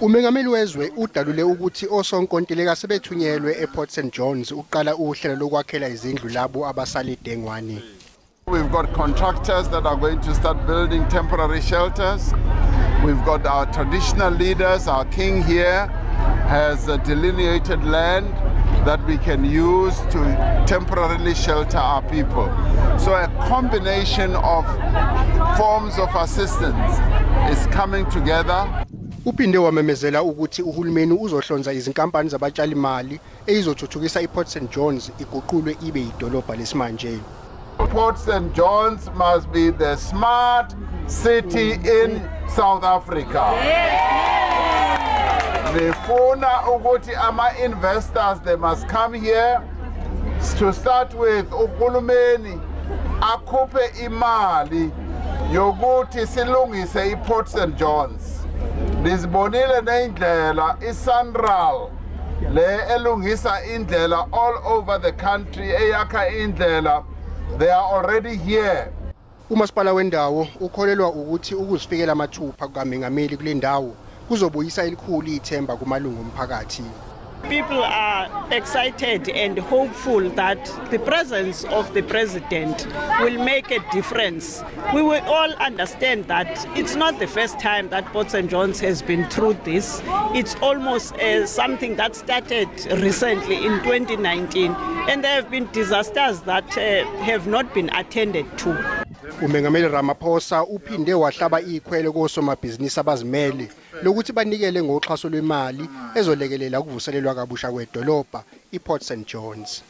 Umengameli wezwe udalule ukuthi osonkontileka sebethunyelwe ePort St Johns uqala uhlelo lokwakhela izindlu labo abasale dengwane. We've got contractors that are going to start building temporary shelters. We've got our traditional leaders. Our king here has delineated land that we can use to temporarily shelter our people. So a combination of forms of assistance is coming together. Uphinde wamemezela ukuthi uhulumeni uzohlonza izinkampani zabatshalimali ezizothuthukisa iPort St Johns iguqulwe ibe idolobha lesimanje. Port St Johns must be the smart city in South Africa. Nifuna ukuthi ama-investors, they must come here. To start with, uhulumeni akhuphe imali yokuthi silungise iPort St Johns. Nizibonile nendlela iSANRAL le elungisa indlela all over the country, eyakha indlela. They are already here. Umasipala wendawo ukholelwa ukuthi ukuzifikela mathupha kukamengameli kule ndawo kuzobuyisa elikhulu ithemba kumalungu omphakathi. People are excited and hopeful that the presence of the president will make a difference. We will all understand that it's not the first time that Port St. John's has been through this. It's almost something that started recently in 2019, and there have been disasters that have not been attended to. Umengameli Ramaphosa uphinde wahlaba ikhwelo kosomabhizinisi abazimele lokuthi banikele ngoxhaso lwemali ezolekelela ukuvuselelwa kabusha kwedolobha iPort St Johns.